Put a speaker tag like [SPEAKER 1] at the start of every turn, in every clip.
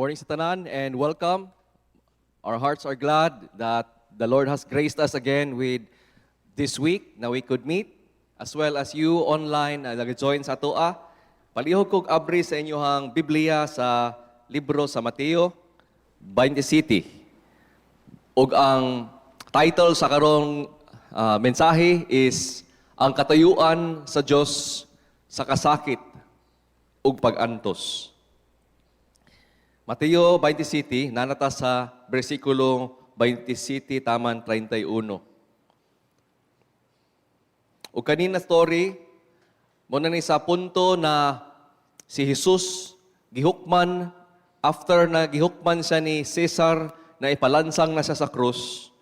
[SPEAKER 1] Good morning sa tanan and welcome. Our hearts are glad that the Lord has graced us again with this week na we could meet, as well as you online na nag-join sa atoa. Palihog kog abri sa inyohang Biblia sa libro sa Mateo 27. Ug ang title sa karong mensahe is "Ang Katayuan sa Dios sa Kasakit ug Pag-antos." Mateo 27, naa ta sa bersikulo 27 taman 31. O kanina story, mao na ni sa punto na si Jesus gihukman, after na gihukman siya ni Caesar na ipalansang na siya sa krus.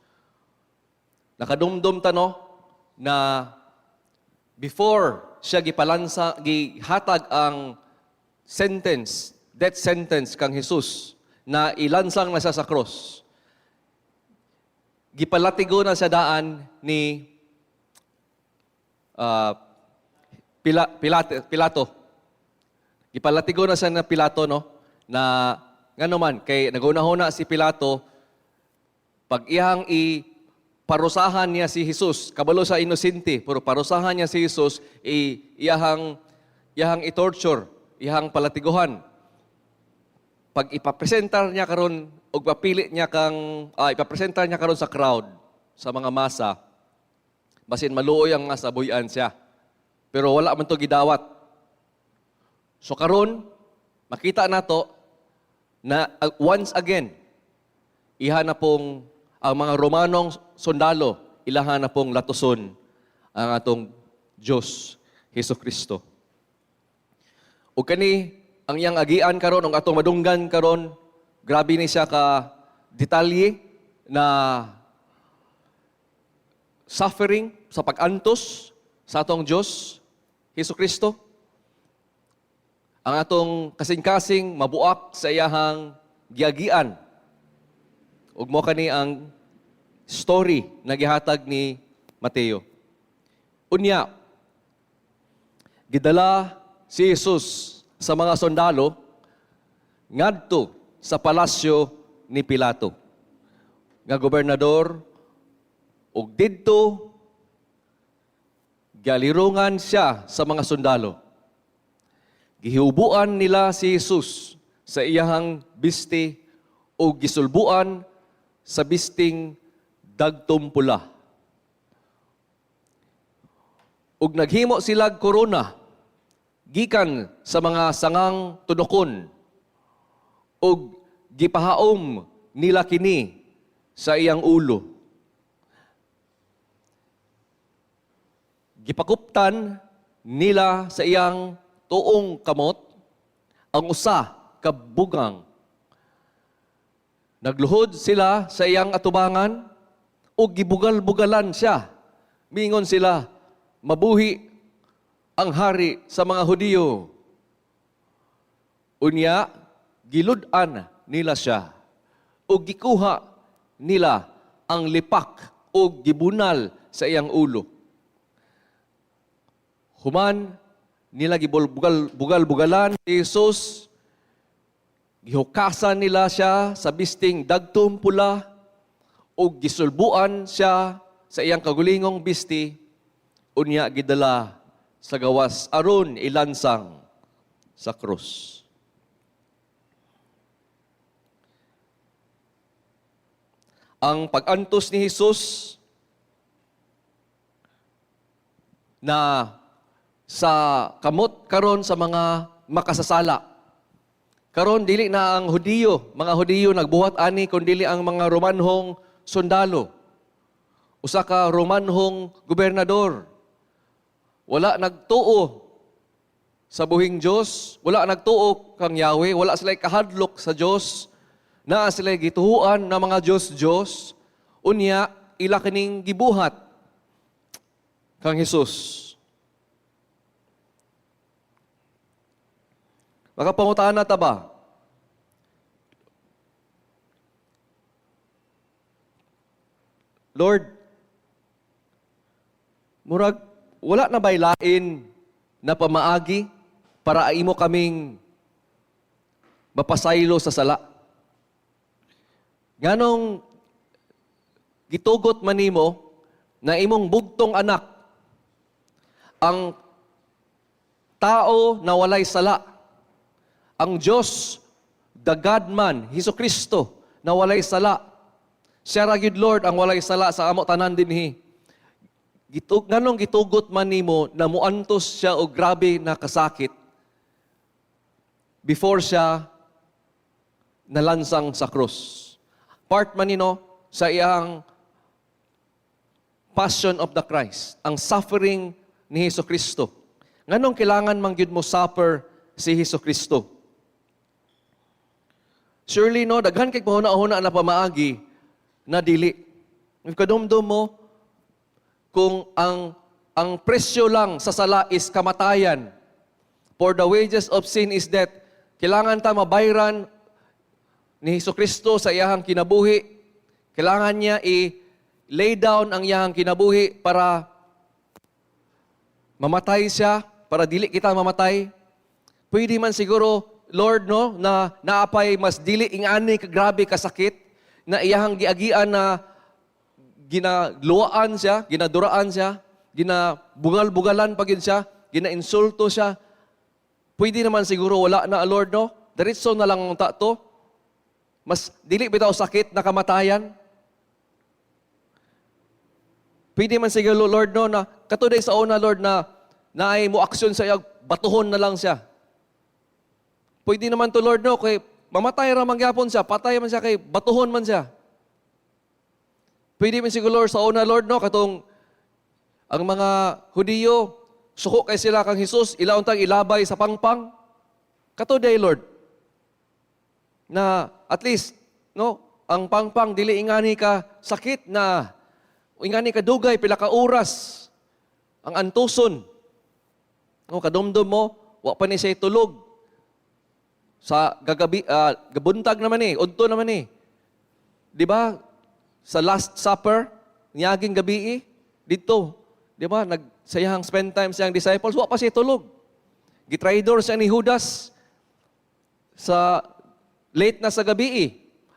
[SPEAKER 1] Nakadumdum ta, no, na before siya gipalansa, gihatag ang sentence, death sentence kang Jesus na ilansang na siya sa cross. Gipalatigo na siya daan ni Pilato. Gipalatigo na siya na Pilato, no, na ngano man kay naguna-huna si Pilato, pag iyang i parusahan niya si Jesus, kabalo sa inosente, pero parusahan niya si Jesus, i iyahang iyahang i-torture, iyahang palatiguhan. Pag ipapresentar niya karon og papili niya kang ipapresentar niya karon sa crowd, sa mga masa, basin maluoy ang masa, buy-an siya. Pero wala man to gidawat. So karon makita nato na once again, iha na pong ang mga Romanong sundalo, ilaha na pong latuson ang atong Diyos, Hesus Kristo. Ug kani ang iyang agian karon, ang atong madunggan karon, grabe ni siya ka detalye na suffering sa pag-antos sa atong Diyos, Hesus Kristo. Ang atong kasing-kasing mabuak sa iyahang giagian. Ug mao kani ang story na gihatag ni Mateo. Unya, gidala si Jesus sa mga sundalo ngadto sa palasyo ni Pilato nga gobernador, ug didto galirungan siya sa mga sundalo. Gihubuan nila si Jesus sa iyahang bisti ug gisulbuan sa bisting dagtom pula. Ug naghimo sila korona gikan sa mga sangang tunokon ug gipahaom nila kini sa iyang ulo. Gipakuptan nila sa iyang tuong kamot ang usa ka bugang. Nagluhod sila sa iyang atubangan ug gibugal-bugalan siya. Mingon sila, "Mabuhi ang hari sa mga Hudiyo." Unya, gilud-an nila siya ug gikuha nila ang lipak ug gibunal sa iyang ulo. Human nila gibugal-bugalan si Jesus, gihukasan nila siya sa bisting dagtom pula ug gisulbuan siya sa iyang kagulingong bisti, unya gidala sa gawas aron ilansang sa krus. Ang pag-antos ni Jesus na sa kamot karon sa mga makasasala. Karon dili na ang Hudiyo, mga Hudiyo nagbuhat ani, kun dili ang mga Romanhong sundalo. Usa ka Romanhong gobernador. Wala nagtuo sa buhing Dios, wala nagtuo kang Yahweh, wala sila kahadlok sa Dios. Naa sila gituhuan na mga Dios-Dios. Unya ila kining gibuhat kang Jesus. Makapangutaan na ta ba? "Lord, murag wala na ba'y lain na pamaagi para imo kaming mapasaylo sa sala?" Nganong gitugot man nimo na imong bugtong anak, ang tao na walay sala, ang Diyos, the God man, Hesus Kristo, na walay sala. Siya ra gyud, Lord, ang walay sala sa amo tanan dinhi. Nganong gitugot man nimo na muantos siya og grabe na kasakit before siya nalansang sa krus? Part man nino sa iyang Passion of the Christ, ang suffering ni Hesus Kristo. Nganong kailangan man gyud mo suffer si Hesus Kristo? Surely, no, daghan kay mahuna-huna na pamaagi na dili. If kadumdum mo kung ang presyo lang sa sala is kamatayan, for the wages of sin is death, kailangan ta mabayran ni Hesus Kristo sa iyahang kinabuhi. Kailangan niya i-lay down ang iyahang kinabuhi para mamatay siya, para dili kita mamatay. Pwede man siguro, Lord, no, na naapay mas dili ingani ka grabe kasakit na iyahang giagian na ginaluwaan siya, ginaduraan siya, ginabugal-bugalan pa gyud siya, ginainsulto siya. Pwede naman siguro wala na, Lord, no? Diretso na lang ang to. Mas dili bitaw sakit na kamatayan. Pwede man siguro, Lord, no, na katuday sa una, Lord, na naay mo aksyon sa iya, batuhon na lang siya. Pwede naman to, Lord, no, kay mamatay ra man gyapon siya, patay man siya kay batuhon man siya. Pwede man siguro, Lord, sa una, Lord, no, katong ang mga Hudiyo, suko kay sila kang Jesus, ila untang ilabay sa pangpang. Katuday, Lord, na at least, no, ang pangpang dili ingani ka sakit na ingani ka dugay pila ka oras ang antuson. No, kadumdum mo, wa pa ni siya tulog. Sa gagabi, gabuntag naman eh, udto naman eh. Di ba? Sa Last Supper, niaging gabi eh, dito, di ba? Nagsayahang spend time siyang disciples, wa pa siya tulog. Gitraidor siya ni Judas sa late na sa gabi eh.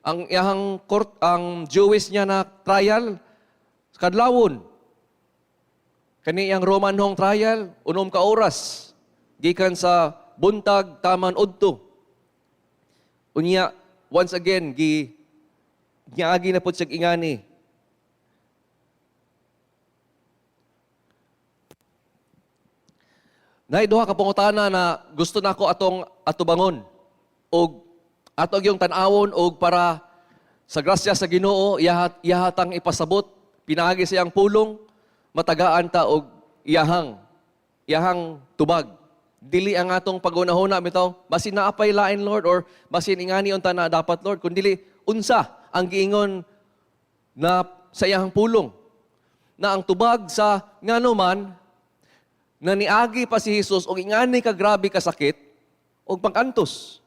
[SPEAKER 1] Ang iyahang court, ang Jewish niya na trial, kadlawon. Kani iyang Roman hong trial, 6 ka oras. Gikan sa buntag, taman udto. Unya, once again, gi niagi na pud siya ingani. Nay duha ka pangutana na gusto nako atong atubangon og ato gyung tan-awon og para sa grasya sa Ginoo iyahat iyahatang ipasabot pinaagi sa iyang pulong, matagaan ta og iyahang iyahang tubag. Dili ang atong pagunahuna bitaw, basin naapay lain, Lord, or basin ingani unta na dapat, Lord, kun dili unsa ang giingon na sa iyahang pulong na ang tubag sa ngano man na niagi pa si Jesus og ingani ka grabe ka sakit og pang-antos.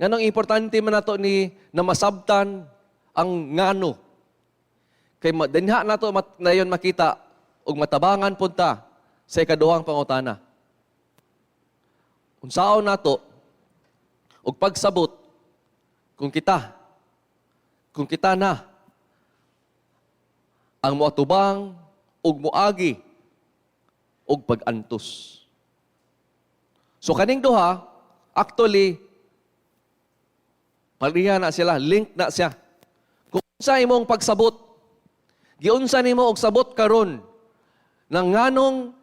[SPEAKER 1] Nganong importante man nato ni na masabtan ang ngano? Kay dinha nato nayon makita og matabangan punta sa ikaduhang pangutana. Unsaon nato og pagsabot kung kita na ang moatubang ug moagi og pag-antos? So kaning duha, actually pareha na sila, link na siya. Kung unsa imong pagsabot, giunsa nimo og sabot karon nang nganong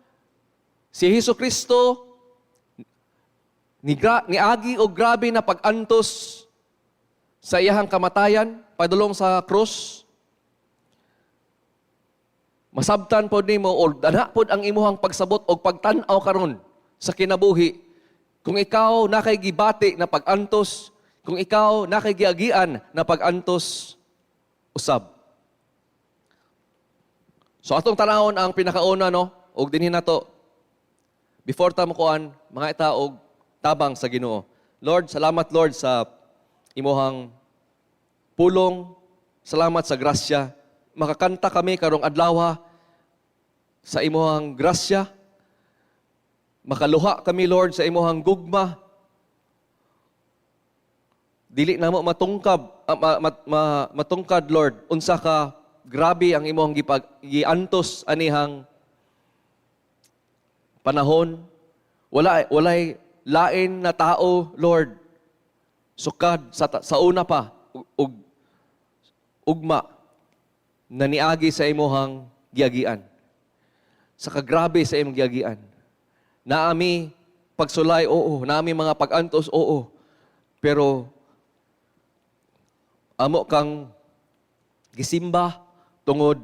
[SPEAKER 1] si Hesus Kristo niagi og grabe na pag-antos sa iyahang kamatayan padulong sa krus, masabtan pod nimo or dana pod ang imuhang pagsabot og pagtan-aw karon sa kinabuhi kung ikaw nakay gibati na pag-antos, kung ikaw nakay giagian na pag-antos usab. So atong tanawon ang pinakauna, no, og dinhi nato before ta mokuan mga ita og tabang sa Ginoo. Lord, salamat, Lord, sa imuhang pulong. Salamat sa grasya. Makakanta kami karong adlaw sa imuhang grasya. Makaluha kami, Lord, sa imuhang gugma. Dili namo matungkab ah, ma, ma, matungkad, Lord, unsa ka grabe ang imong gipag giantos anihang panahon. Walay lain na tao, Lord, sukad sa una pa ug ugma na niagi sa imuhang giagian. Sa kagrabe sa imong giagian. Naami pagsulay, oo. Naami mga pag-antos, oo. Pero amo kang gisimba tungod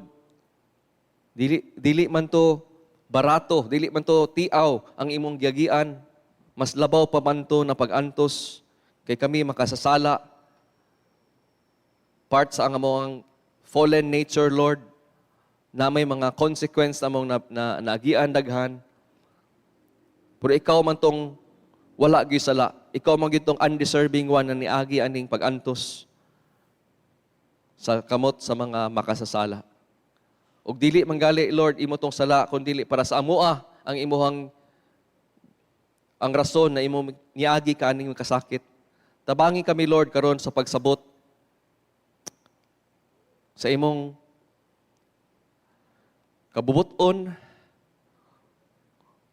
[SPEAKER 1] dili man to barato, dili man to tiaw ang imong giagian, mas labaw pa man to na pag-antos kay kami makasasala, part sa ang among fallen nature, Lord, na may mga consequence na among naagian daghan. Pero ikaw man tong wala gyud sala. Ikaw man gyud tong undeserving one na niagi aning pag-antos sa kamot sa mga makasasala. Ug dili man gali, Lord, imo tong sala kun dili para sa amoa ang imuhang ang rason na imo niagi ka aning kasakit. Tabangi kami, Lord, karon sa pagsabot sa imong kabubuton,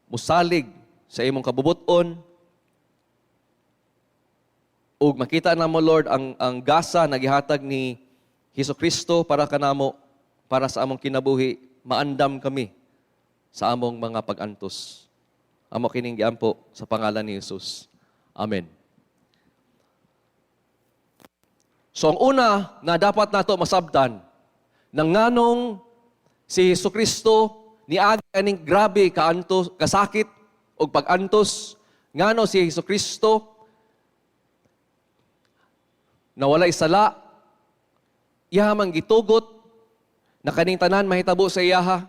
[SPEAKER 1] musalig sa imong kabubuton, ug makita namo, Lord, ang gasa na gihatag ni Hesus Kristo para kanamo, para sa among kinabuhi, maandam kami sa among mga pag-antos. Amo kining giampo sa pangalan ni Jesus. Amen. So ang una na dapat nato masabtan nang nganong si Hesus Kristo niagi aning grabe kaantos, kasakit og pag-antos, ngano si Hesus Kristo na walay sala, iyaha man gitugot na kaning tanan mahitabo sa iyaha,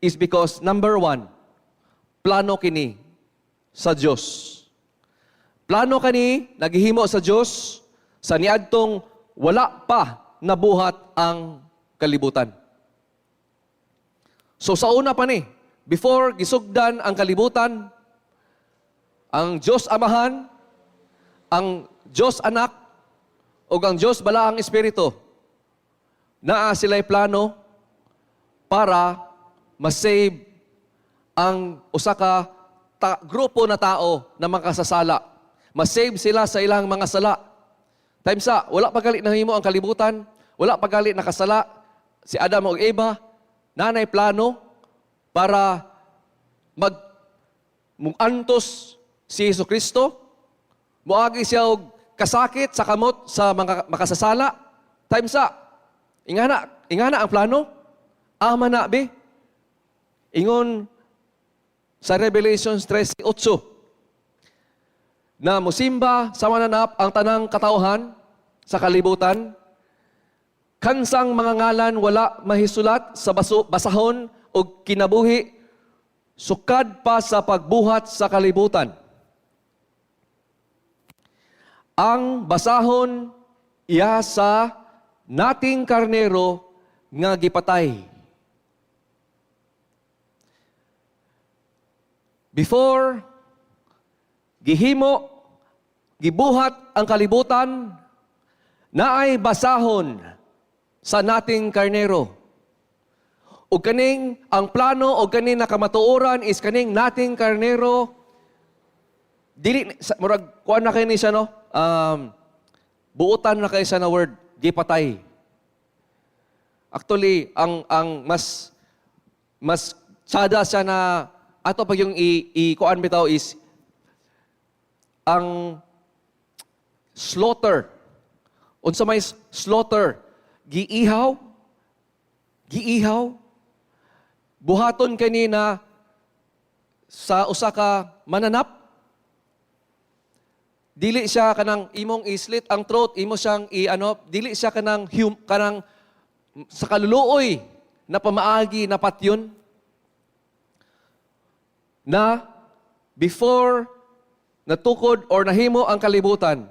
[SPEAKER 1] is because number one, plano kini sa Dios. Plano kani naghihimo sa Dios sa niadtong wala pa nabuhat ang kalibutan. So sa una pa ni, before gisugdan ang kalibutan, ang Dios Amahan, ang Dios Anak, ug ang Dios Balaang Espiritu, naa sila'y plano para masave ang usa ka grupo na tao na makasasala. Masave sila sa ilang mga sala. Time sa, wala pa gali nahimo ang kalibutan, wala pa gali nakasala si Adam ug Eva, nanay plano para mag muantos si Hesus Kristo, moagi siya og kasakit sa kamot sa mga makasasala. Time sa, ingana ang plano, ama na be. Ingon sa Revelations 13:8 na musimba sa mananap ang tanang katawhan sa kalibutan, kansang mga ngalan wala mahisulat sa basahon o kinabuhi sukad pa sa pagbuhat sa kalibutan. Ang basahon iya sa nating karnero nga gipatay. Before gihimo, gibuhat ang kalibutan, naay basahon sa nating karnero. O kaning ang plano o kaning nakamatuoran is kaning nating karnero dili sa, murag kuan na kay ni siya, no, buotan na kay siya na word, gipatay. Actually, ang mas mas tsada siya na ato pag yung i kuan bitaw is ang slaughter. Unsa may slaughter? Giihaw. Giihaw. Buhaton kanina sa usa ka mananap. Dili siya kanang imong islit ang throat, imo siyang i ano, dili siya kanang kanang sa kaluluoy na pamaagi na patyon na before natukod or nahimo ang kalibutan,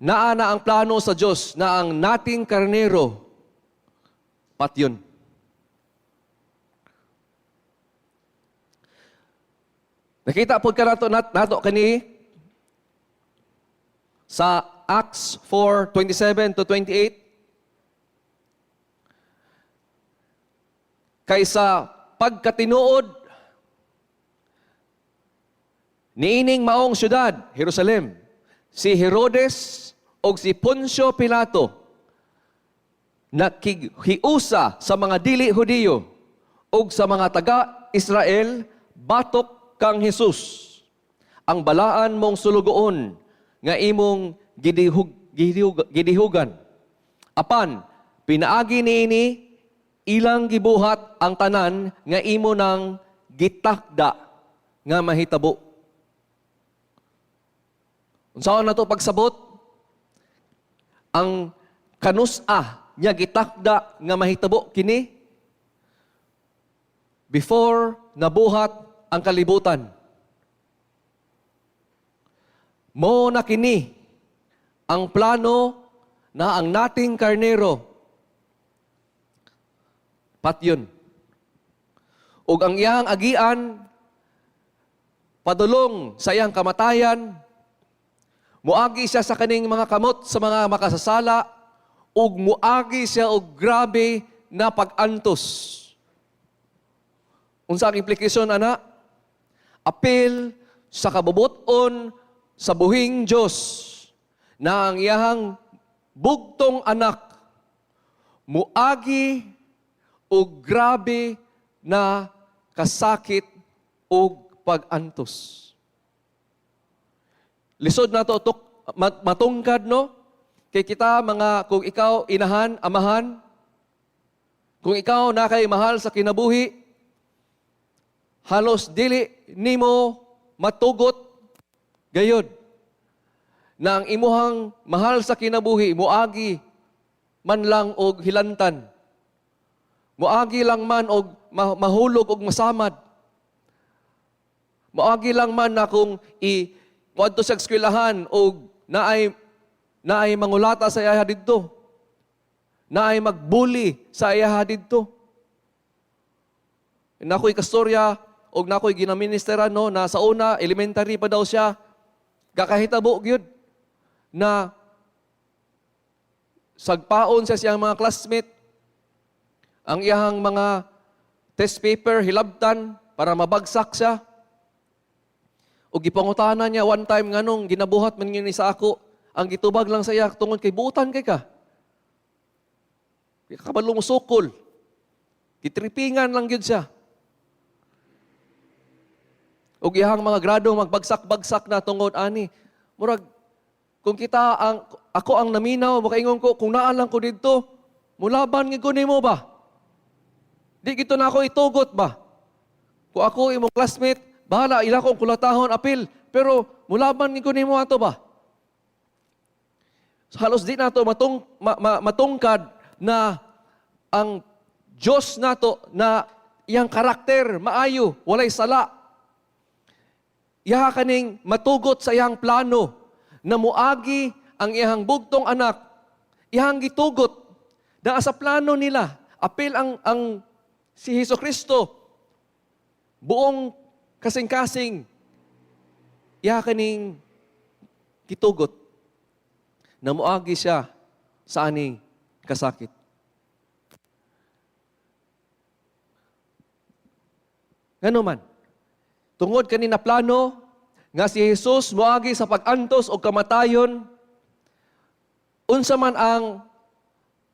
[SPEAKER 1] naa na ang plano sa Diyos na ang nating karnero patyon. Nakita pod ka nato kani Sa Acts 4:27 to 28, kaysa pagkatinuod niining maong syudad, Jerusalem, si Herodes og si Poncio Pilato nakighiusa sa mga dili Hudiyo ug sa mga taga-Israel batok kang Hesus, ang balaan mong sulugoon nga imong gidihugan. Apan pinaagi niini ilang gibuhat ang tanan nga imo nang gitakda nga mahitabo. Unsaon nato pagsabot? Ang kanus-a niya gitakda nga mahitabo kini before nabuhat ang kalibutan. Mo na kini ang plano na ang nating karnero patyon. Ug ang iyang agian padulong sa iyang kamatayan, muagi siya sa kaning mga kamot sa mga makasasala, ug muagi siya og grabe na pag-antos. Unsa ang implikasyon ana? Apil sa kabubut-on sa buhing Dios na ang iyahang bugtong anak muagi og grabe na kasakit og pag-antos. Lisod na to matungkad, no? Kay kita mga, kung ikaw inahan, amahan, kung ikaw na kay mahal sa kinabuhi, halos dili nimo matugot gayod na ang imuhang mahal sa kinabuhi muagi man lang og hilantan. Muagi lang man og mahulog og masamad. Muagi lang man na kung i muadto sa eskwelahan og naay mangulata sa iya didto. Naay magbully sa iya didto. Nakoy kastorya og nakoy ginaministeran, no, na sa una, elementary pa daw siya, kakahitabo gyud na sagpaon siya siyang mga classmate, ang iyahang mga test paper hilabtan para mabagsak siya. O gipangutana niya one time nganong ginabuhat man ni sa ako, ang gitubag lang sa iya, tungod kay buutan kay ka. Kabalo mo sukol. Gitripingan lang gyud siya. Ug iyahang mga grado magbagsak-bagsak na tungod ani. Murag kung kita ang ako ang naminaw, makaingon ko kung naa lang ko didto, mulaban gyud ko nimo ba? Di gito na ako itugot ba? Kung ako imong classmate, bahala ila kong kulatahon apil, pero mulaban gyud ko nimo ato ba? So, halos di nato matungkad na ang Diyos nato na iyang karakter maayo, walay sala. Iyaha kaning matugot sa iyang plano na muagi ang iyang bugtong anak, iyang gitugot na sa plano nila, apil ang si Hesus Kristo, buong kasing-kasing, iya kaning gitugot na muagi siya sa aning kasakit. Ngano man, tungod kanina plano nga si Jesus moagi sa pag-antos o kamatayon, unsa man ang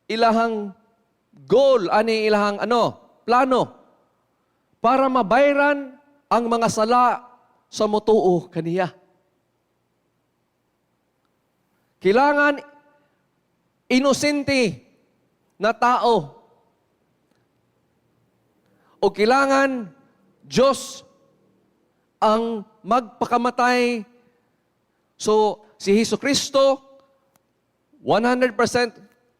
[SPEAKER 1] ilahang goal, ani ilahang plano para mabayran ang mga sala sa motuo kaniya. Kailangan inosente na tao o kailangan Diyos ang magpakamatay. So, si Hesus Kristo, 100%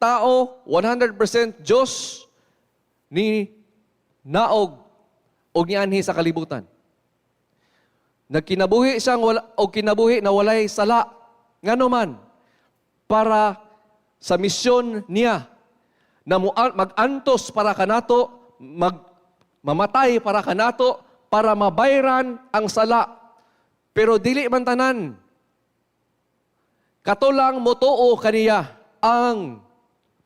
[SPEAKER 1] tao, 100% Diyos, ni naog og nianhi sa kalibutan. Nagkinabuhi siyang wala, og kinabuhi na walay sala. Ngano man, para sa misyon niya na mag-antos para kanato, mamatay para kanato, para mabayran ang sala. Pero dili man tanan. Kato lang motuo kaniya ang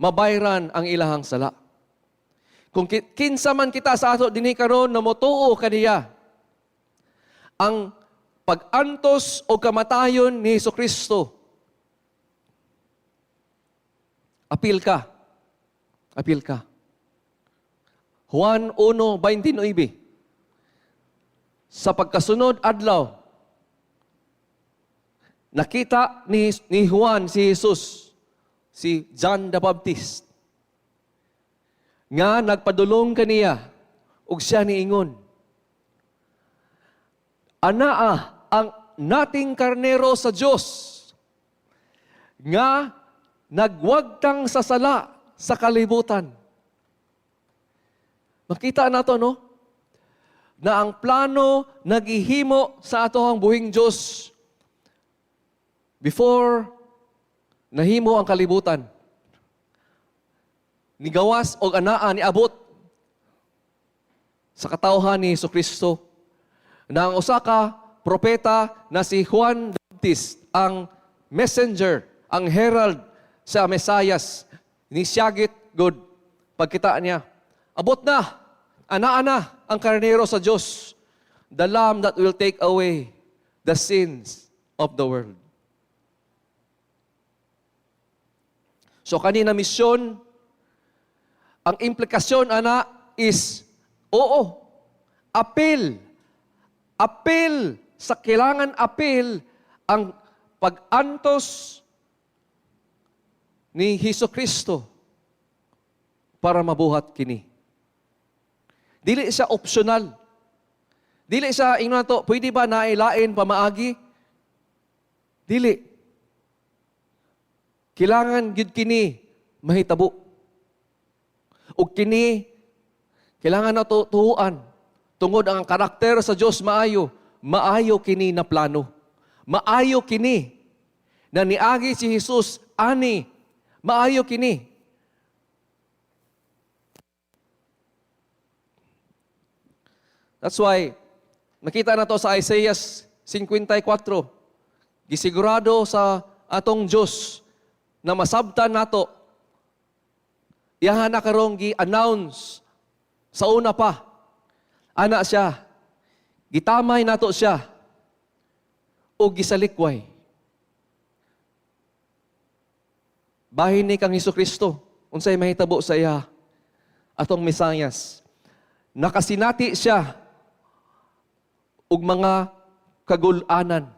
[SPEAKER 1] mabayran ang ilahang sala. Kung kinsa man kita sa ato dinhi karon na motuo kaniya, ang pag-antos o kamatayon ni Hesus Kristo, apil ka. Apil ka. Juan 1:29. Sa pagkasunod adlaw, nakita ni Juan si Jesus, si John the Baptist, nga nagpadulong kaniya ug siya niingon, "Anaa ang nating karnero sa Dios nga nagwagtang sa sala sa kalibutan." Makita nato, no, na ang plano nagihimo sa atoang buhing Dios before nahimo ang kalibutan. Nigawas og anaa, niabot sa katawhan ni Kristo na ang usa ka propeta na si Juan the Baptist, ang messenger, ang herald sa Mesayas, ni siyagit gud pagkita niya. Abot na, anaa na ang karnero sa Dios, the lamb that will take away the sins of the world. So kanina misyon, ang implikasyon ana is, oo, apil. Apil sa kailangan apil ang pag-antos ni Hesus Kristo para mabuhat kini. Dili siya optional. Dili siya, ingnon nato, pwede ba nailain pamaagi? Dili. Kailangan gyud kini mahitabo. Ug kini kailangan nato tuhuan tungod ang karakter sa Dios maayo, maayo kini na plano. Maayo kini na niagi si Jesus ani. Maayo kini. That's why nakita na to sa Isaiah 54. Gisigurado sa atong Dios na masabtan nato. Iyahan na karong gi-announce sa una pa. Ana siya. Gitamay nato siya. O gisalikway. Bahin ni kang Hesus Kristo, unsay mahitabo sa iya atong Mesayas. Nakasinati siya og mga kagulanan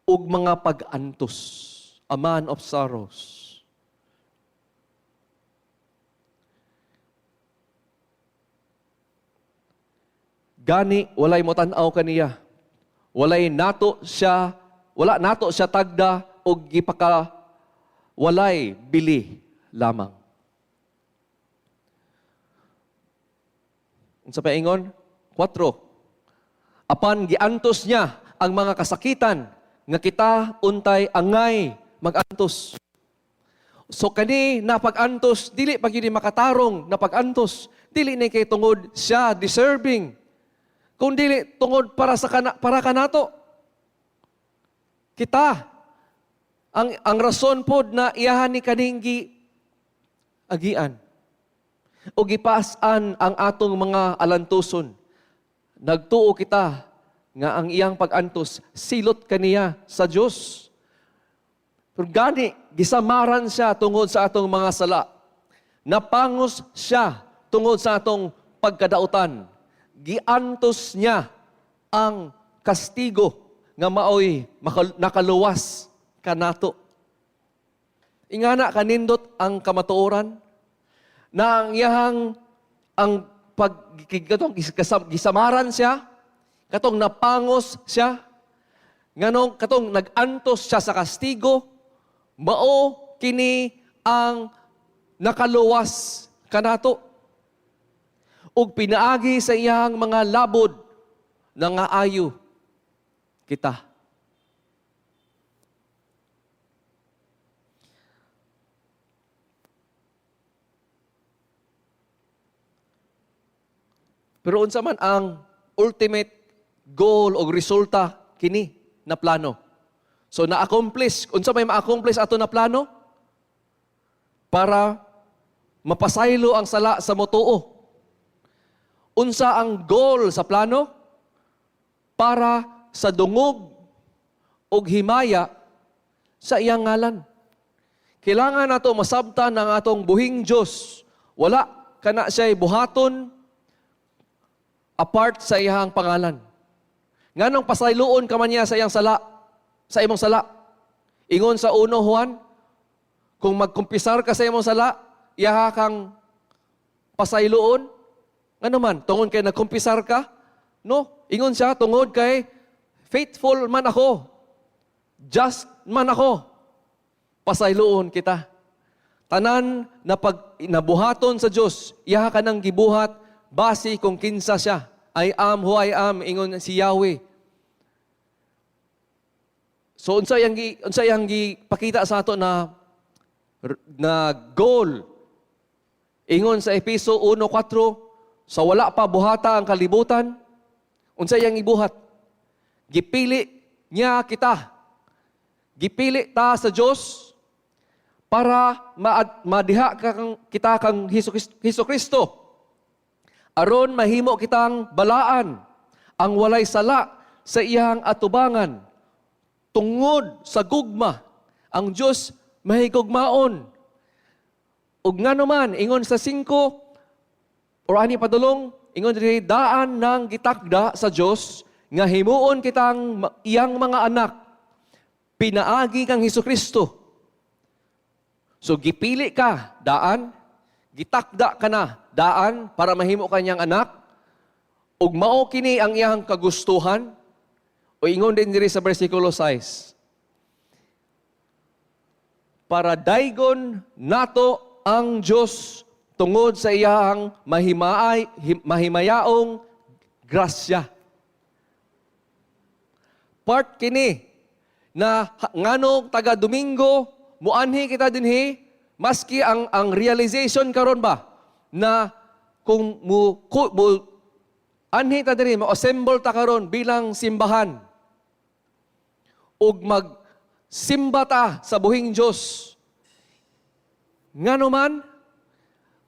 [SPEAKER 1] ug mga pag-antos. A man of sorrows. Gani walay motan-aw kaniya. Walay nato siya, wala nato siya tagda og gipaka walay bili lamang. Unsa pa ingon? 4. Apan giantos niya ang mga kasakitan nga kita untay angay magantos. So kani na pag-antos, dili pa gyud makatarong na pag-antos, dili ni kay tungod siya deserving. Kung dili tungod para sa kana, para kanato. Kita ang rason pod na iyahan ni kaning agian o gipas-an ang atong mga alantuson. Nagtuo kita nga ang iyang pag-antos silot kaniya sa Dios. Pero gani gisamaran siya tungod sa atong mga sala. Napangos siya tungod sa atong pagkadautan. Giantos niya ang kastigo nga maoy nakaluwas kanato. Ingana kanindot ang kamatuoran na ang iyahang ang pag katong gisamaran siya, katong napangos siya, nganong katong nag-antos siya sa kastigo, mao kini ang nakaluwas kanato. Ug pinaagi sa iyang mga labod na nga ayo kita. Pero unsa man ang ultimate goal o resulta kini na plano? So na-accomplish, unsa may ma-accomplish ato na plano? Para mapasaylo ang sala sa motuo. Unsa ang goal sa plano? Para sa dungog ug himaya sa iyang ngalan. Kailangan nato masabtan ang atong buhing Dios. Wala kana siya'y buhaton apart sa iyang pangalan. Nganong pasayloon ka man niya sa iyang sala, sa imong sala? Ingon sa 1 Juan, kung magkumpisar ka sa imong sala, iyaha kang pasayloon. Ngano man, tungod kay nagkumpisar ka? No, ingon siya, tungod kay faithful man ako. Just man ako. Pasayloon kita. Tanan na pag nabuhaton sa Dios, iyaha ka nang gibuhat base kung kinsa siya. "I am who I am," ingon si Yahweh. So unsa yang gipakita sa ato na goal? Ingon sa Efeso 1:4, sa wala pa buhata ang kalibutan, unsa yang ibuhat? Gipili niya kita. Gipili ta sa Dios para madiha kita kang Hesus Kristo. Aron mahimo kitang balaan ang walay sala sa iyang atubangan. Tungod sa gugma, ang Dios mahigugmaon. Ug ngano man, ingon sa 5 or ani padulong, ingon diri, daan nang gitakda sa Dios nga himuon kitang iyang mga anak pinaagi kang Hesus Kristo. So gipili ka daan, gitakda ka na daan para mahimo ka niyang anak, ug mao kini ang iyang kagustuhan. O ingon din diri sa versikulo 6. Para daygon nato ang Dios tungod sa iyang mahimayaong grasya. Part kini na nganong taga Domingo muanhi kita dinhi, maski ang realization karon ba na kung mo anhi ta diri, mo assemble ta karon bilang simbahan ug magsimba ta sa buhing Dios. Ngano man,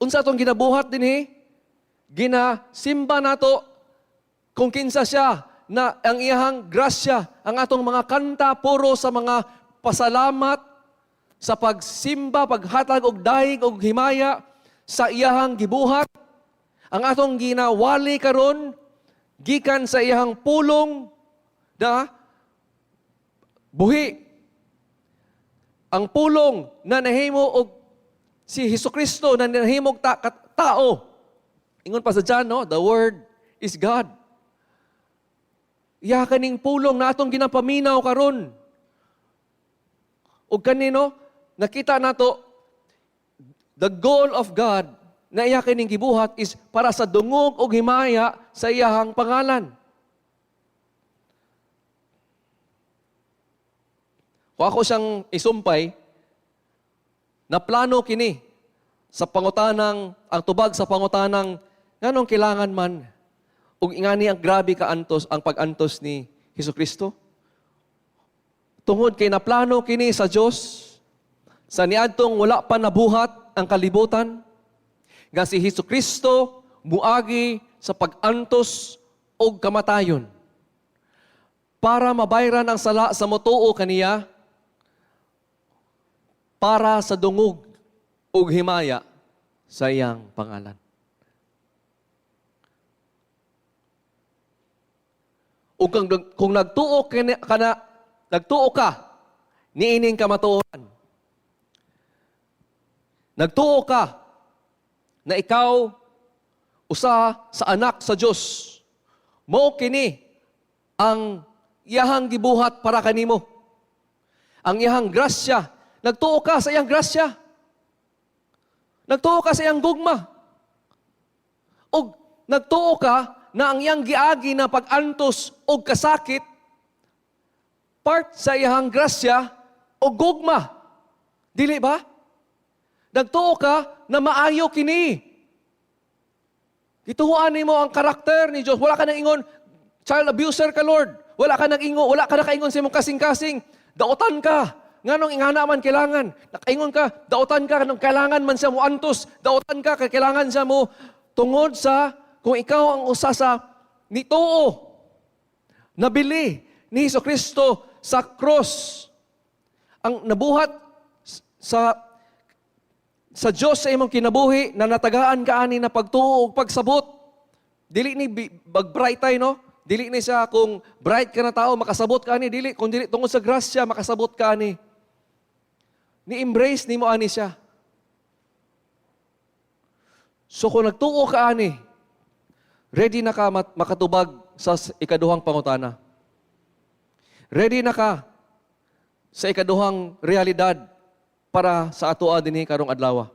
[SPEAKER 1] unsa atong ginabuhat dinhi? Ginasimba nato kung kinsa siya na ang iyahang grasya, ang atong mga kanta puro sa mga pasalamat sa pagsimba, paghatag og dayeg og himaya sa iyahang gibuhat. Ang atong ginawali karon gikan sa iyahang pulong na buhi. Ang pulong na nahimo og si Hesukristo na nahimog tao. Ingon pa sa John, no? The Word is God. Iya kaning pulong na atong ginapaminaw karon. Ug kanino nakita nato the goal of God na iya kining gibuhat is para sa dungog og himaya sa iyahang pangalan. Kung ako siyang isumpay, na plano kini sa pangutanang, ang tubag sa pangutanang, nganong kailangan man, ug ingani ang grabe ka antos, ang pag-antos ni Hesukristo? Tungod kay naplano kini sa Dios sa niadtong wala pa nabuhat ang kalibutan, nga si Hesukristo muagi sa pag-antos og kamatayon para mabayran ang sala sa motuo kaniya, para sa dungog ug himaya sa iyang pangalan. Ug kung nagtuo kani, kana, nagtuo ka niining kamatuoran, nagtuo ka na ikaw usa sa anak sa Dios, mao kini ang iyahang gibuhat para kanimo. Ang iyahang grasya. Nagtuo ka sa iyang grasya. Nagtuo ka sa iyang gugma. Og nagtuo ka na ang iyang giagi na pag-antos og kasakit part sa iyang grasya o gugma. Dili ba? Nagtuo ka na maayo kini. Gituhuan nimo ang karakter ni Dios. Wala ka nang ingon, "Child abuser ka, Lord." Wala ka nang ingon, wala ka nakaingon sa imong kasing-kasing Daotan ka. Nganong ingana man kailangan? Nakaingon ka, daotan ka nganong kailangan man siya mo antos. Daotan ka kay kailangan siya mo tungod sa kung ikaw ang usa sa nituo nabili ni Hesus Kristo sa cross. Ang nabuhat sa Dios sa imong kinabuhi na natagaan ka ani na pagtuo ug pagsabot. Dili ni bag bright tay, no? Dili ni siya kung bright ka na tao makasabot ka ani, dili kung dili tungod sa grasya makasabot ka ani. Ni-embrace nimo ani siya. So kung nagtuo ka ani, ready na ka makatubag sa ikaduhang pangutana. Ready na ka sa ikaduhang realidad para sa atoa dinhi karong adlaw.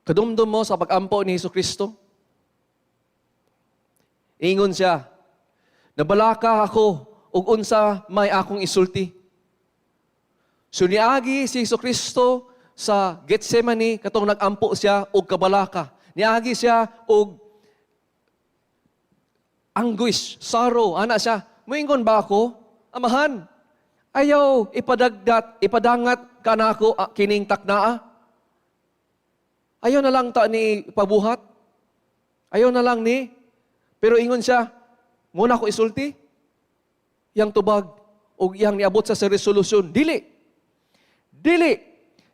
[SPEAKER 1] Kadumdum mo sa pag-ampo ni Hesus Kristo? Ingon siya, "Nabalaka ako ug unsa may akong isulti." So niagi si Hesus Kristo sa Gethsemane katong nag-ampo siya og kabalaka. Niagi siya og anguish, sorrow, ana siya. Moingon ba ako? "Amahan, ayaw ipadagdat, ipadangat kanako kining taknaa. Ayaw na lang ta ni pabuhat. Ayaw na lang ni." Pero ingon siya, "Muna ko isulti." Yang tubag og iyang niabot sa resolusyon. Dili. Dili.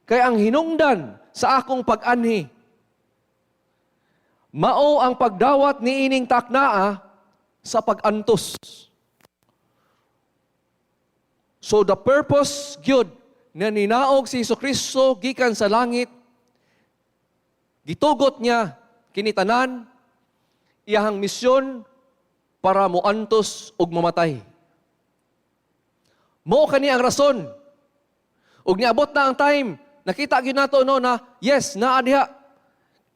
[SPEAKER 1] Kay ang hinungdan sa akong pag-anhi, mao ang pagdawat ni ining taknaa sa pag-antos. So the purpose gyud na ninaog si Hesus Kristo gikan sa langit, gitugot niya kini tanan, iyahang misyon para moantos ug mamatay. Mao kani ang rason. Ug niabot na ang time, nakita gyud nato, no, na yes, naa diha.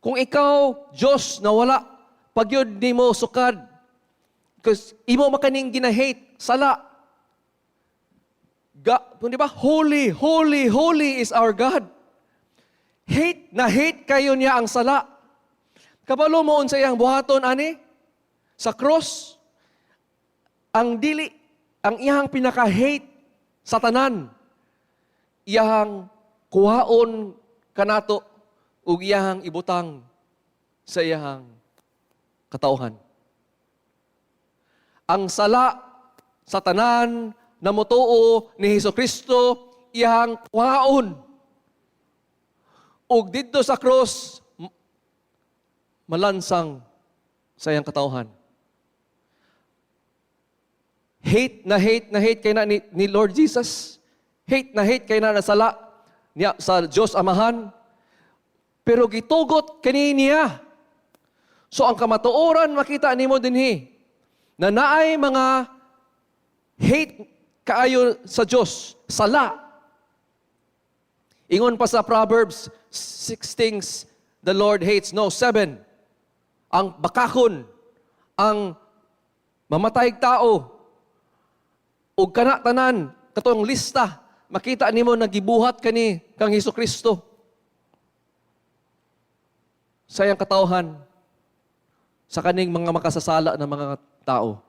[SPEAKER 1] Kung ikaw Dios na wala pagyud nimo sukad because imo makaning gina-hate sala. Kung di ba? Holy, holy, holy is our God. Hate na hate kayo niya ang sala. Kabalo mo unsa iyang buhaton ani? Sa cross, ang dili, ang iyang pinaka-hate sa tanan, iyang kuhaon kanato ug iyang ibutang sa iyang katawhan. Ang sala sa tanan na motuo ni Hesus Kristo, iyang kuhaon. Ug didto sa cross, malansang sa iyang katawhan. Hate na hate na hate kay na ni Lord Jesus. Hate na hate kay na nasala niya sa Diyos Amahan. Pero gitugot kani niya. So ang kamatuoran makita nimo dinhi na naay mga hate kaayo sa Diyos, sala. Ingon pa sa Proverbs, six things the Lord hates. No, seven. Ang bakakon, ang mamatay tao, ug kana tanan, katong lista, makita nimo nagibuhat kani kang Hesus Kristo. Sa iyang katawhan, sa kaning mga makasasala na mga tao.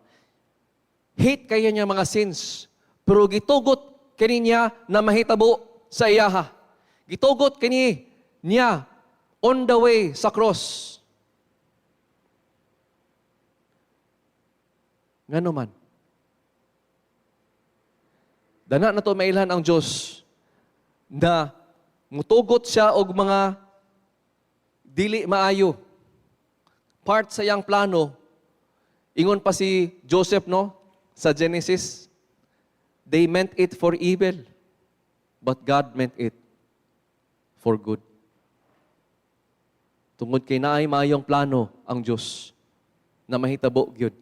[SPEAKER 1] Hate kayo niya mga sins, pero gitugot kani niya na mahitabo sa iyaha. Gitugot kani niya on the way sa cross. Ngano man? Dana na to mailhan ang Diyos na mutugot siya og mga dili maayo. Part sa iyang plano, ingon pa si Joseph, no, sa Genesis, "They meant it for evil, but God meant it for good." Tungod kay naay maayong plano ang Diyos na mahitabo gyud.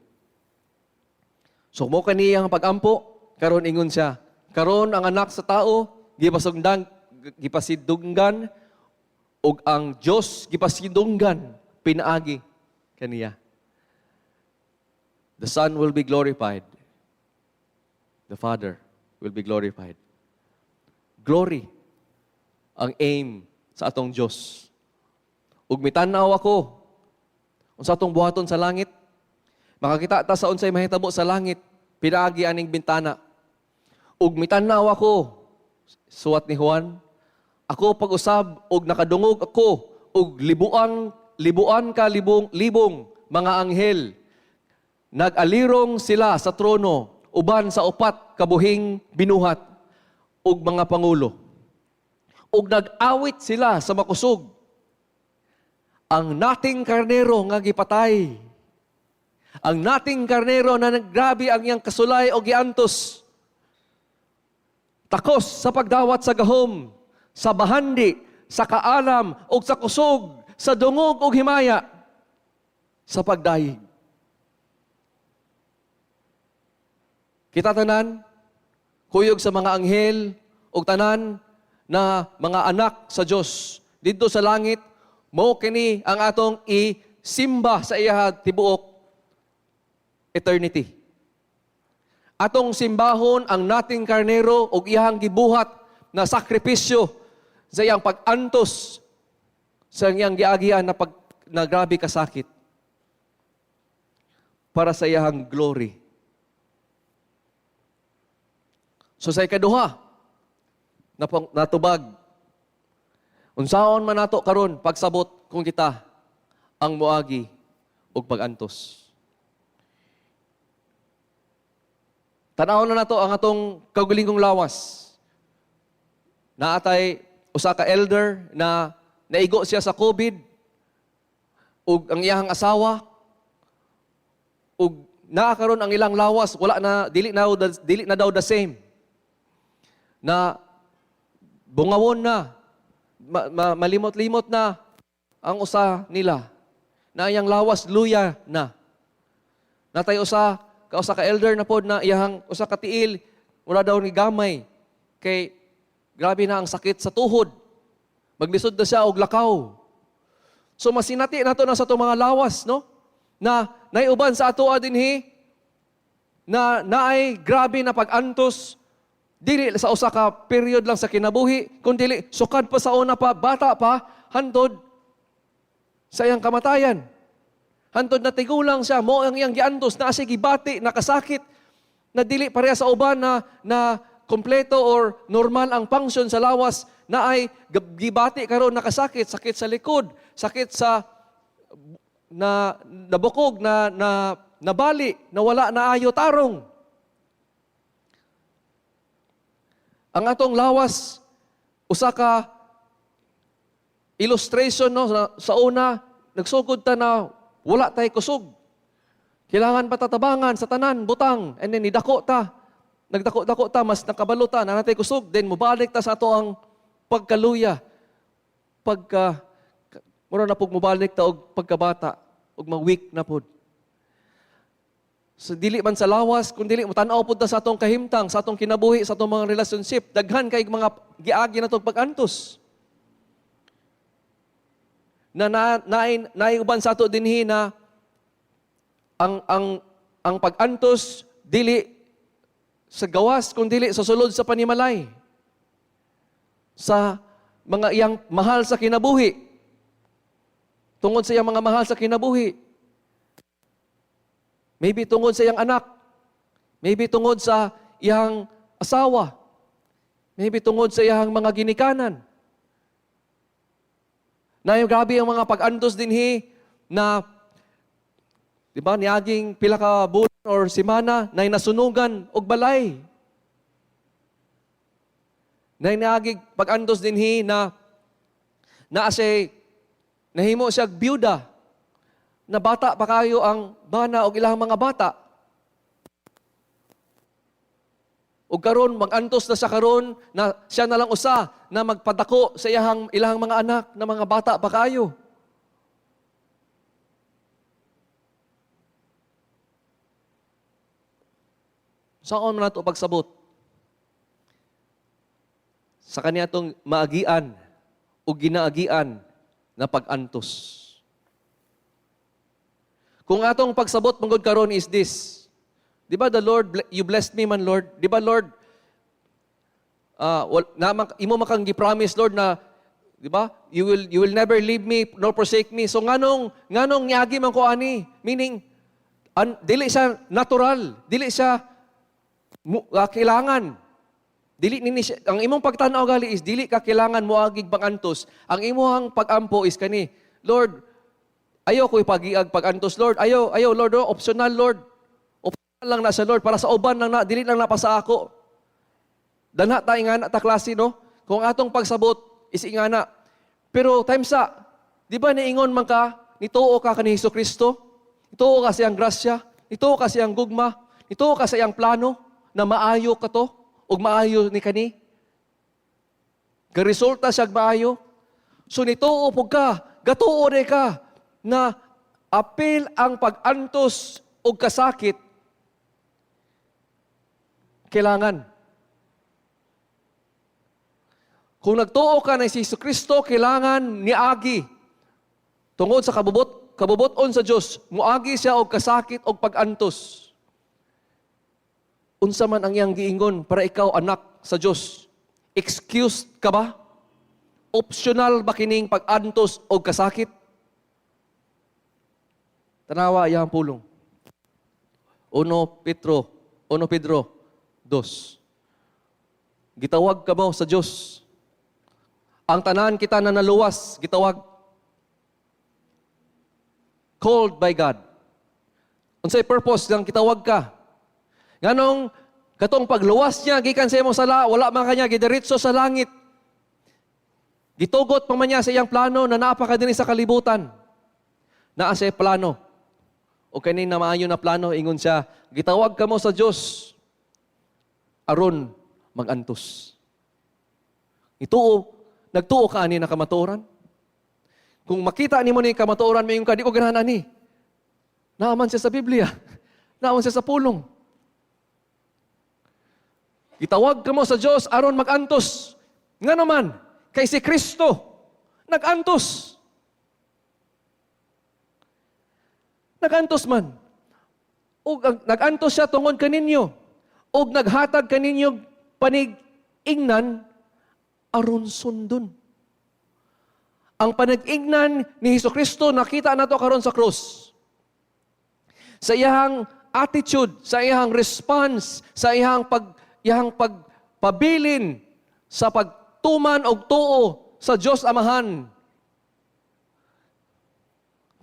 [SPEAKER 1] So mo kaniyang pag-ampo, karon ingon siya, karon ang Anak sa Tao gipasugdan, gipasidunggan ug ang Dios gipasidunggan pinaagi kaniya. The Son will be glorified. The Father will be glorified. Glory ang aim sa atong Dios. Ug mitan-aw ako unsa atong buhaton sa langit. Makakita ta sa unsay mahitabo sa langit pinaagi aning bintana. "Ug mitanaw ako," suwat ni Juan, "ako pag-usab og nakadungog ako og libuan libuan ka libong libong mga anghel. Nag-alirong sila sa trono uban sa upat kabuhing binuhat ug mga pangulo. Ug nag-awit sila sa makusog: 'Ang nating karnero nga gipatay. Ang nating karnero na naggrabe ang iyang kasulay o giantos. Takos sa pagdawat sa gahom, sa bahandi, sa kaalam ug sa kusog, sa dungog ug himaya, sa pagdayeg.'" Kita tanan, kuyog sa mga anghel ug tanan na mga anak sa Dios didto sa langit, mao kini ang atong isimba sa iya tibuok eternity. Atong simbahon ang nating karnero ug iyang gibuhat na sakripisyo sa iyang pag-antos sa iyang giagian na pag na grabe kasakit para sa iyang glory. So sa ikaduha, natubag, unsaon man nato karon pagsabot kung kita ang moagi og pag-antos? Tan-awon na nato ang atong kaugalingong lawas. Naatay usa ka elder na naigo siya sa COVID ug ang iyahang asawa, ug naa karon ang ilang lawas wala na, dili na daw the same. Na bungawon na, malimot-limot na ang usa nila. Na iyang lawas luya na. Natay usa ka elder na pod na iyang usa ka tiil wala daw ni gamay kay grabe na ang sakit sa tuhod. Maglisod na siya og lakaw. So masinati nato na sa atong mga lawas, no? Na naiuban sa ato dinhi na naay grabe na pag-antos dili sa usa ka period lang sa kinabuhi, kun dili sukad pa sa una pa, bata pa, hantod sa iyang kamatayan. Hantod na tigulang siya, mo ang iyang giantos, na siya gibati, nakasakit, na dili pareha sa uban na kompleto or normal ang function sa lawas, na ay gibati karon nakasakit, sakit sa likod, sakit sa na nabukog, na nabali, na wala na ayo tarong. Ang atong lawas, usa ka illustration, no, sa una nagsugod ta na wala tay kusog. Kailangan patatabangan sa tanan, butang, and then nidako ta. Nagdako-dako ta, mas nakabalo ta, na natay kusog, then mobalik ta sa ato ang pagkaluya. Pagka, mura na pug mobalik ta og pagkabata, og ma-weak na pod. So dili man sa lawas, kun dili motan-aw pud ta sa atong kahimtang, sa atong kinabuhi, sa atong mga relationship, daghan kay mga giagi na tong pag-antos. Na naiuban sa ato dinhi na ang pag-antos dili sa gawas kun dili sa sulod sa panimalay, sa mga iyang mahal sa kinabuhi, tungod sa iyang mga mahal sa kinabuhi, maybe tungod sa iyang anak, maybe tungod sa iyang asawa, maybe tungod sa iyang mga ginikanan. Na yung grabe ang mga pag-antos dinhi na, di ba, niaging pila ka bulan or semana na nasunugan og balay. Na niaging pag-antos dinhi na naa siya nahimo siya byuda, na bata pa kayo ang bana og ilang mga bata. Og karon mag-antos na siya karon na siya na lang usa na magpadako sa ilahang mga anak na mga bata pa kayo. Saan man nato pagsabot? Sa kaniya atong maagian o ginaagian na pag-antos. Kung atong pagsabot manggod karon is this, di ba the Lord, you blessed me man, Lord? Di ba, Lord, well, na, imo makang gi-promise, Lord, na, di ba, you will never leave me nor forsake me. So nganong niagi man ko ani? Meaning, Dili siya natural, dili siya kailangan. Dili nini siya, ang imong pagtan-aw gali is dili ka kailangan moagig pag-antos. Ang imong pag-ampo is kani, "Lord, ayaw ko ipagiag pag-antos, Lord. Ayaw, ayaw, Lord, oh, optional, Lord. Optional lang na sa Lord para sa uban lang na, dili lang na pa sa ako." Danha ta ingana ta klase, no? Kung atong pagsabot is ingana. Pero time sa, di ba niingon man ka, nituo ka kani Hesus Kristo? Nituo ka sa iyang grasya, nituo ka sa iyang gugma, nituo ka sa iyang plano na maayo ka to ug maayo ni kani. Garesulta siya maayo. So nituo pud ka, gatuo ni ka na apil ang pag-antos og kasakit kailangan. Kung nagtuo ka na si Jesu Kristo, kailangan niagi. Tungod sa kabubuton sa Dios, muagi siya og kasakit og pag-antos. Unsa man ang iyang giingon para ikaw anak sa Dios? Excused ka ba? Optional ba kining pag-antos og kasakit? Tanawa iyang pulong. 1 Pedro 2. Gitawag ka mo sa Dios. Ang tanan kita na naluwas, gitawag. Called by God. Unsay purpose ng kitawag ka? Nganong katong pagluwas niya gikan sa imong sala, wala man kanya gidiretso sa langit. Gitugot pa man niya sa iyang plano na naa pa ka dinhi sa kalibutan. Naa siya plano. O kani na maayo na plano, ingon siya, gitawag ka mo sa Dios aron magantos. Ituo, nagtuo ka ani na kamatuoran? Kung makita nimo ni kamatuoran, mayon ka, "Di ko ganahan ani." Naaman siya sa Biblia. Naaman siya sa pulong. Gitawag ka mo sa Diyos aron magantos. Nga naman, kay si Kristo nag-antos. Nag-antos man. Og nag-antos siya tungod kaninyo. Og naghatag kaninyo panig-ingnan aron sundon. Ang panag-ingnan ni Hesus Kristo nakita nato karon sa krus. Sa iyang attitude, sa iyang response, sa iyang pagpabilin sa pagtuman og tuo sa Dios Amahan.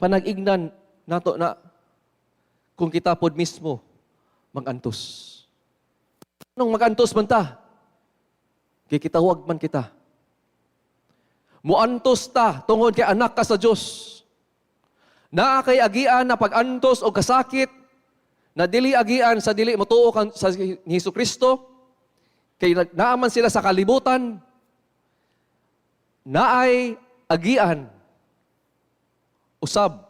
[SPEAKER 1] Panag-ingnan nato na kung kita pod mismo magantos. Nung magantos man ta, kay kitawag man kita. Muantos ta tungod kay anak ka sa Dios. Naa kay agian na pag-antos o kasakit na dili agian sa dili motuo kan sa Hesus Kristo, kay naaman sila sa kalibutan. Naay agian usab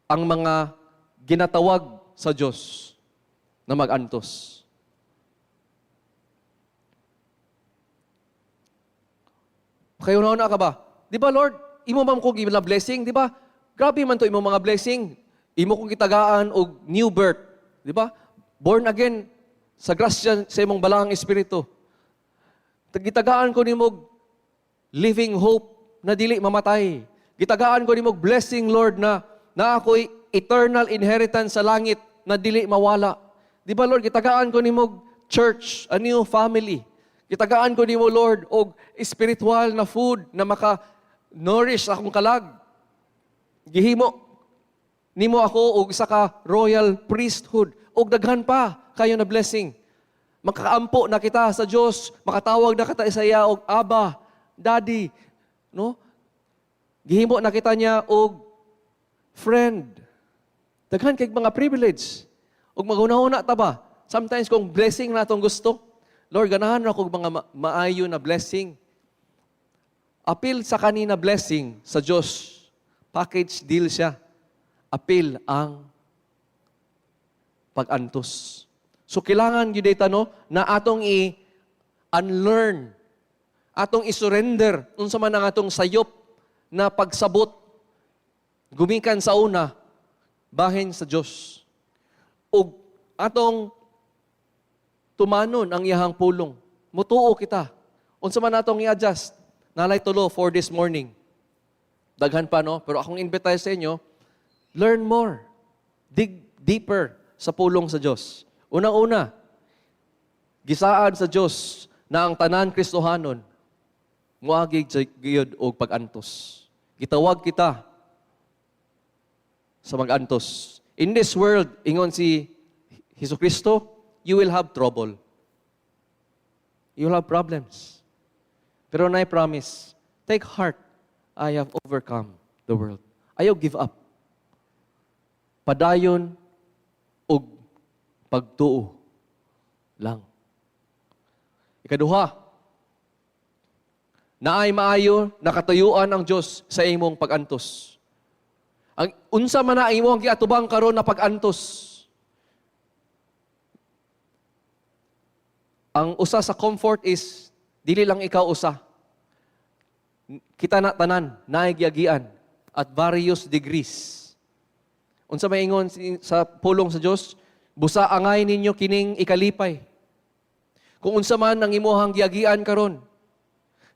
[SPEAKER 1] ang mga ginatawag sa Dios na mag-antos. Kayo na ka ba? Di ba, Lord, imo man ko gina blessing, di ba? Grabe man to imo mga blessing. Imo kong gitagaan og new birth, di ba? Born again sa grasya sa imong balaang espiritu. Gitagaan ko nimo living hope na dili mamatay. Gitagaan ko nimo blessing, Lord, na na ako'y eternal inheritance sa langit na dili mawala. Di ba, Lord, gitagaan ko nimo church, a new family. Gitagaan ko nimo, Lord, og spiritual na food na maka-nourish akong kalag. Gihimo nimo ako og isa ka royal priesthood og daghan pa kayo na blessing. Makaampo na kita sa Dios, makatawag na kita sa iya og Abba, Daddy, no? Gihimo na kita niya og friend. Daghan kay mga privilege. Ug maghuna-huna ta ba? Sometimes kung blessing na atong gusto, "Lord, ganahan ra kog mga maayo na blessing." Apil sa kanina blessing sa Dios. Package deal siya. Apil ang pag-antos. So kailangan gyud data, no, na atong i-unlearn, atong i-surrender unsa man ang atong sayop na pagsabot gumikan sa una bahin sa Dios. Ug atong tumanon ang iyahang pulong. Mutuo kita. Unsa man atong i-adjust? Nalay tulo for this morning. Daghan pa, no, pero akong invite sa inyo, learn more. Dig deeper sa pulong sa Dios. Unang-una, gisaad sa Dios na ang tanan Kristohanon muagi gyud og pag-antos. Gitawag kita sa mag-antos. In this world, ingon si Hesus Kristo, you will have trouble. You will have problems. Pero naay promise, "Take heart, I have overcome the world." Ayaw give up. Padayon og pagtuo lang. Ikaduha, naay maayo na katuyuan ang Dios sa imong pag-antos. Ang unsa man na imong giatubang karon na pag-antos, ang usa sa comfort is dili lang ikaw usa. Kita na tanan naay giagian at various degrees. Unsa may ingon sa pulong sa Dios? "Busa angay ninyo kining ikalipay." Kung unsa man ang imuhang giagian karon,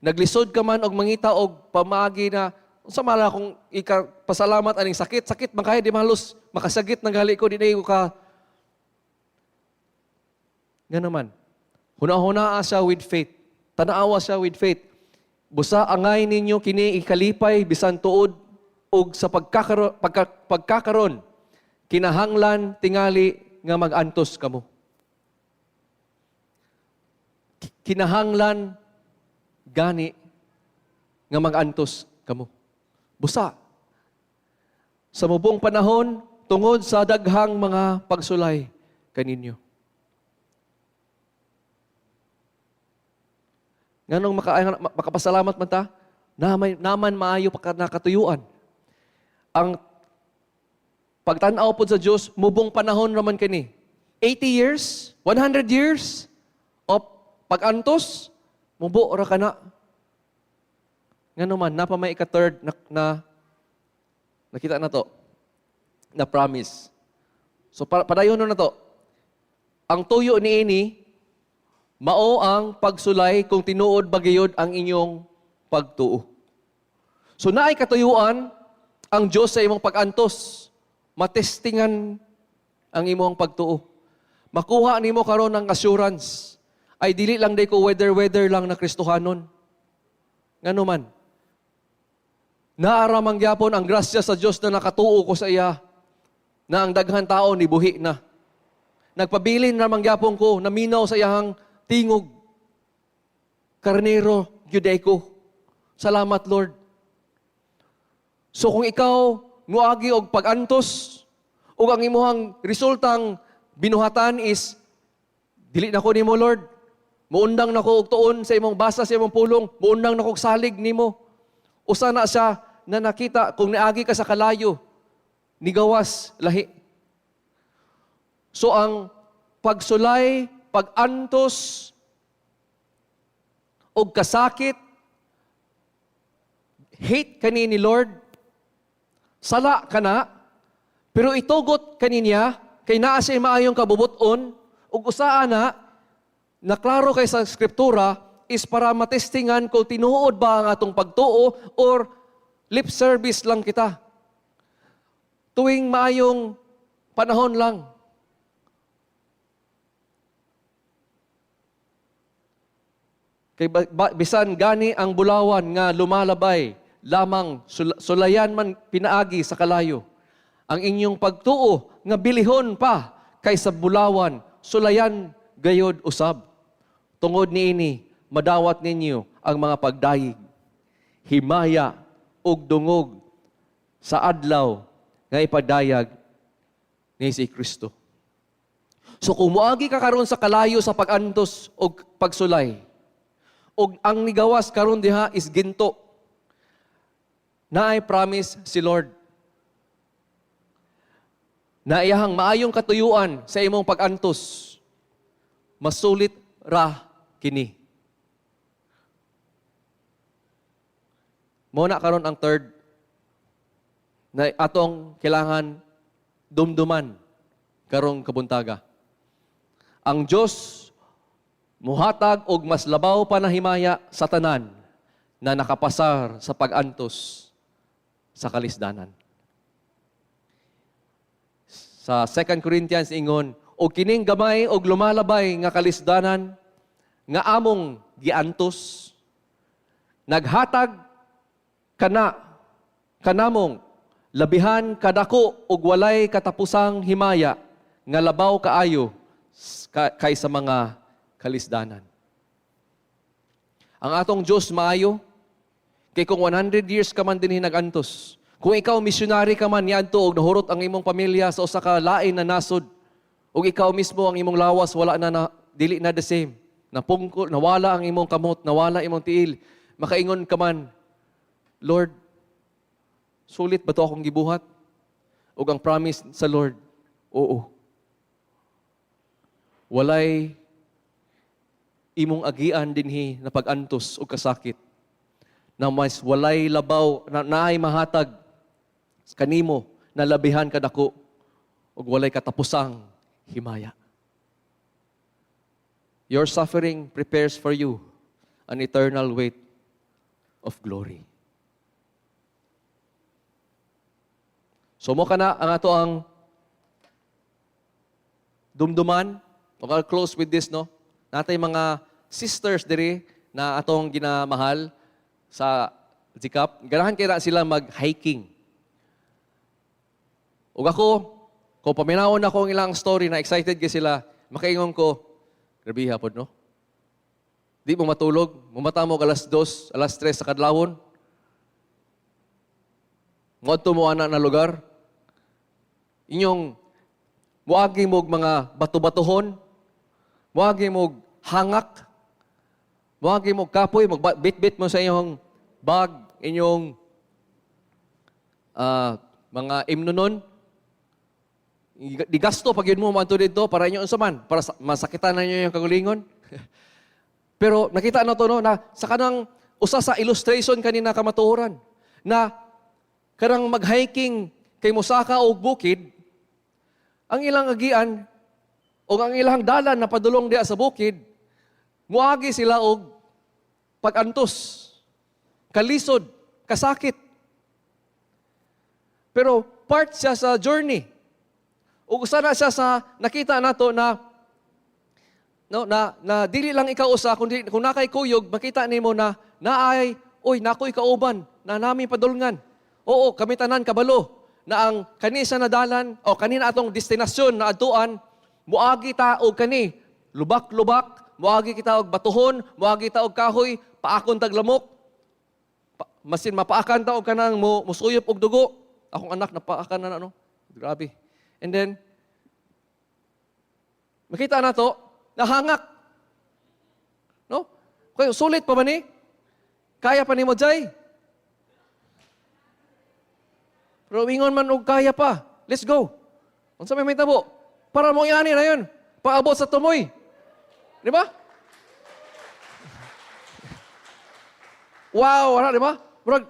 [SPEAKER 1] naglisod ka man og mangita og pamaagi na unsa man lang akong ikapasalamat aning sakit, sakit man kaya di mahalos makasagit ng gali ko, di na ko ka nga naman. Huna-hunaa siya with faith. Tanaawa siya with faith. "Busa angay ninyo kini ikalipay bisan tuod og sa pagkakaron kinahanglan tingali nga mag-antos kamo." Kinahanglan gani nga mag-antos kamo. Busa. Sa mubong panahon, tungod sa daghang mga pagsulay kaninyo. Nganong makapasalamat man ta? Naman maayo pa nakatuyuan. Ang pagtan-aw pod sa Dios, mubong panahon raman kini. 80 years, 100 years of pag-antos, mubo ra kana. Ngano man, napa may ika-third na nakita na to, na promise. So padayon na to. Ang tuyo niini, mao ang pagsulay kung tinuod ba gayud ang inyong pagtuo. So naay katuyuan ang Dios sa imong pag-antos. Matestingan ang imong pagtuo. Makuha nimo karon ang assurance ay dili lang day ko weather-weather lang na Kristohanon. Ngano man? Naa ra man gyapon ang grasya sa Dios na nakatuo ko sa iya na ang daghan tao nibuhi na. Nagpabilin ra man gyapon ko, naminaw sa iyang tingog. Karnero gyud ko. Salamat, Lord. So kung ikaw muagi og pag-antos ug ang imuhang resultang binuhatan is dili na ko nimo, Lord. Muundang na ko og tuon sa imong basa sa imong pulong, muundang na ko og salig nimo. Usa na siya na nakita kung niagi ka sa kalayo, nigawas lahi. So ang pagsulay, pag-antos, og kasakit, hate kani ni Lord, sala ka na, pero itugot kaninya, kay naa siya maayong kabubuton, ug usaa na, na klaro kay sa skriptura, is para matestingan kung tinuod ba ang atong pagtuo or lip service lang kita. Tuwing maayong panahon lang. Kay bisan gani ang bulawan nga lumalabay, lamang sulayan man pinaagi sa kalayo. Ang inyong pagtuo nga bilihon pa kaysa bulawan, sulayan gayod usab. Tungod niini, madawat ninyo ang mga pagdayig, himaya ug dungog sa adlaw nga ipadayag ni si Kristo. So kung moagi ka karon sa kalayo sa pag-antos og pagsulay, ug ang nigawas karon diha is ginto, naay promise si Lord na iyahang maayong katuyuan sa imong pag-antos, masulit ra kini. Mao na karon ang third na atong kailangan dumduman karong kabuntaga. Ang Dios muhatag og mas labaw pa na himaya sa tanan na nakapasar sa pag-antos sa kalisdanan. Sa 2 Corinthians ingon, "O kining gamay og lumalabay nga kalisdanan nga among giantos, naghatag kanamong labihan kadako og walay katapusang himaya nga labaw kaayo kaysa mga kalisdanan." Ang atong Diyos maayo, kay kung 100 years ka man din nagantos, kung ikaw missionary ka man niadto og nahurot ang imong pamilya sa usa ka lain na nasod, ug ikaw mismo ang imong lawas wala na, na dili na the same. Napungkol, nawala ang imong kamot, nawala imong tiil. Makaingon ka man, "Lord, sulit ba to akong gibuhat?" Ug ang promise sa Lord, "Oo." Walay imong agian dinhi na pag-antos o kasakit na mas walay labaw na naay mahatag kanimo na labihan kadako ug walay katapusang himaya. Your suffering prepares for you an eternal weight of glory. So mao kana ang ato ang dumduman. Ug I'll close with this, no? Naa tay mga sisters diri na atong ginamahal sa GCAP. Ganahan kay ra sila mag-hiking. Ug ako, kung paminawon ako ang ilang story na excited kay sila, makaingon ko, "Grabe hapon, no? Di mo matulog, mumata mo alas 2, alas 3 sa kadlawon. Ngadto mo ana na lugar. Inyong muagi mo og mga bato-batohon, muagi mo og hangak, muagi mo og kapoy, magbit-bit mo sa inyong bag, inyong mga imnonon. Digasto pag yun mo moadto didto para inyo unsa man, para masakitan na ninyo yung kagulingon." Pero nakita na to, no, na sa kanang usa sa illustration kanina kamatuoran na kanang mag-hiking kay mosaka og bukid, ang ilang agian o ang ilang dalan na padulong diha sa bukid, muagi sila og pag-antos, kalisod, kasakit. Pero part siya sa journey. Ug usa na siya sa nakita nato na, no, na dili lang ikaw usa, kundi kung naa kay kuyog, makita nimo na naay, oy, nakoy kauban na nami padulngan. Oo, kami tanan kabalo na ang kani sa nadalan o kanina atong destinasyon na adtuan, muagi ta og kani lubak-lubak, muagi kita og batuhon, muagi ta og kahoy, paakon tag lamok. Masin mapaakan ta og kanang mo musuyop og dugo. Akong anak napaakan na ano. Grabe. And then makita na to, nahangak. No? Kaya sulit pa ba ni? Kaya pa nimo, Jay? Pero ingon man og kaya pa. Let's go. Unsa may mahitabo? Para mo yani na yun. Paabot sa tumoy. Di ba? Wow, wala, di ba? Murag,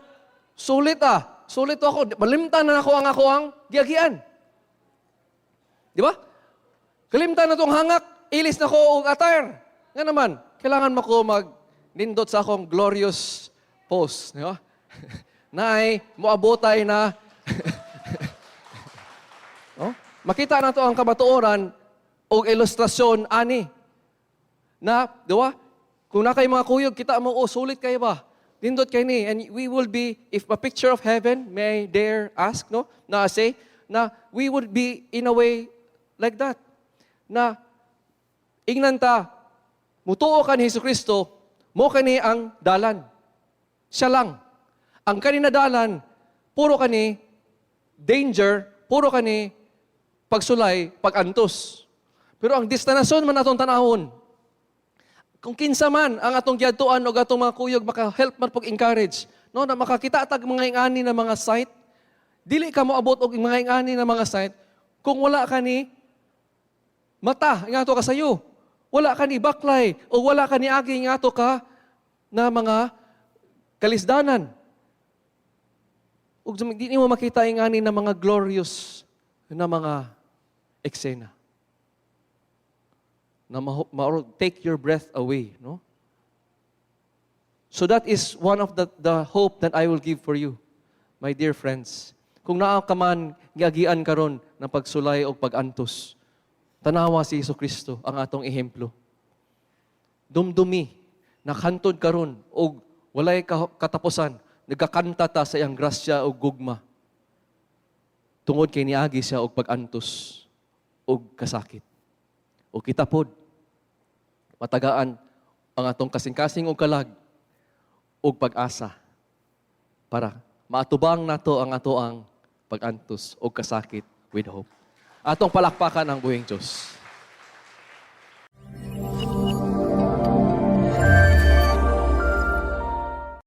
[SPEAKER 1] sulit ah. Sulit to ako. Malimtan na ako ang giagian. Di ba? Kalimtan na tong hangak, ilis na ko og attire. Nga naman, kailangan mo ko mag nindot sa akong glorious pose. Di ba? Naay, moabotay na. Oh? Makita na to ang kamatuoran og ilustrasyon ani. Na, di ba? Kung naa kay mga kuyog, kita mo, "Oh, sulit kayo ba? Nindot kay ni." And we will be, if a picture of heaven, may I dare ask, no? Na say, na we would be in a way like that. Na, ingnan ta, mutuo ka ni Hesus Kristo, mo kani ang dalan. Siya lang. Ang kanina dalan, puro kani danger, puro kani pagsulay, pagantos. Pero ang destinasyon man atong tanahon, kung kinsa man ang atong giadtuan o atong mga kuyog maka-help man pag-encourage, no, na makakita tag mga ingani na mga sight, dili ka moabot og mga ingani na mga sight kung wala ka ni mata nga ato ka sayo. Wala ka ni baklay o wala ka ni agi nga ato ka na mga kalisdanan. Ug di nimo makita ingani na mga glorious na mga eksena. Na take your breath away, no? So that is one of the hope that I will give for you, my dear friends. Kung naa ka man giagian karon ng pagsulay o pag-antos, tanawa si Hesus Kristo, ang atong ehemplo. Dumdumi, nakantod karon og walay katapusan, nagakanta ta sa iyang grasya o gugma. Tungod kay niagi siya og pag-antos og kasakit. O kita pod, matagaan ang atong kasing-kasing og kalag og pag-asa para maatubang nato ang atoang pag-antos og kasakit with hope. Atong palakpakan ang buhing Diyos.